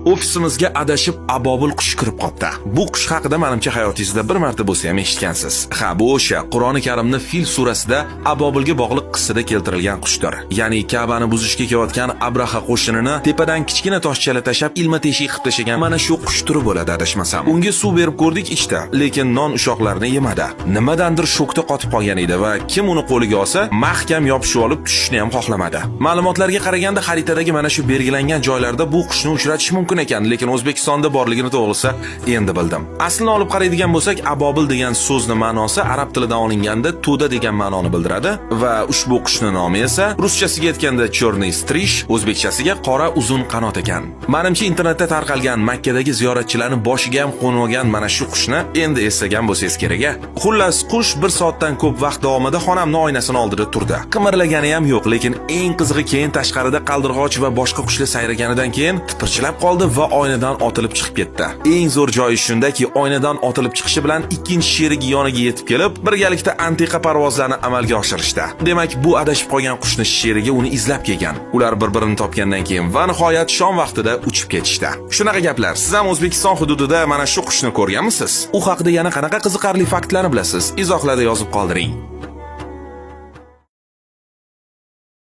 Ofisimizga adashib abobil qush kirib qoldi. Bu qush haqida, manimcha, hayotingizda bir marta bo'lsa ham eshitgansiz. Ha, bu o'sha Qur'oni Karimni Fil surasida abobilga bog'liq qissada keltirilgan qushdir. Ya'ni Ka'bani buzishga kelayotgan Abraha qo'shinini tepadan kichkina toshchalar tashlab ilma teshik qilib tashlagan mana shu qush turi bo'ladi, adashmasam. Unga suv berib ko'rdik, ichdi, lekin non ushoqlarini yemadi. Nimadandir shokda qotib qolgan edi va kim uni qo'liga olsa, mahkam yopishib olib tushishni ham xohlamadi. Ma'lumotlarga qaraganda, xaritadagi mana shu belgilangan joylarda bu qushni uchratish mumkin ekan, lekin O'zbekistonda borligini, to'g'risi, endi bildim. Aslini olib qaraydigan bo'lsak, abobil degan so'zni ma'nosi arab tilidan olinganda to'da degan ma'noni bildiradi va ushbu qushni nomi esa ruschasiga aytganda черный стриж, o'zbekchasiga qora uzun qanot ekan. Manimcha, internetda tarqalgan Makkadagi ziyoratchilarni boshiga ham qo'nib mana shu qushni endi eslagan bo'lsangiz kerak a. Xullas, qush bir soatdan ko'p vaqt davomida xonamni oynasini oldida turdi. Qimirlagani ham yo'q, lekin eng qizig'i, keyin tashqarida qaldirg'och va boshqa qushlar sayraganidan keyin tipirchilab qoldi va oynadan otilib chiqib ketdi. Eng zo'r joyi shundaki, oynadan otilib chiqishi bilan ikkinchi sherigi yoniga yetib kelib, birgalikda antiqa parvozlarni amalga oshirishdi. Demak, bu adashib qolgan qushni sherigi uni izlab kelgan. Ular bir-birini topgandan keyin va nihoyat shom vaqtida uchib ketishdi. Shunaqa gaplar. Siz ham O'zbekiston hududida mana shu qushni ko'rganmisiz? U haqida yana qanaqa qiziqarli faktlarni bilasiz? Izohlarda yozib qoldiring.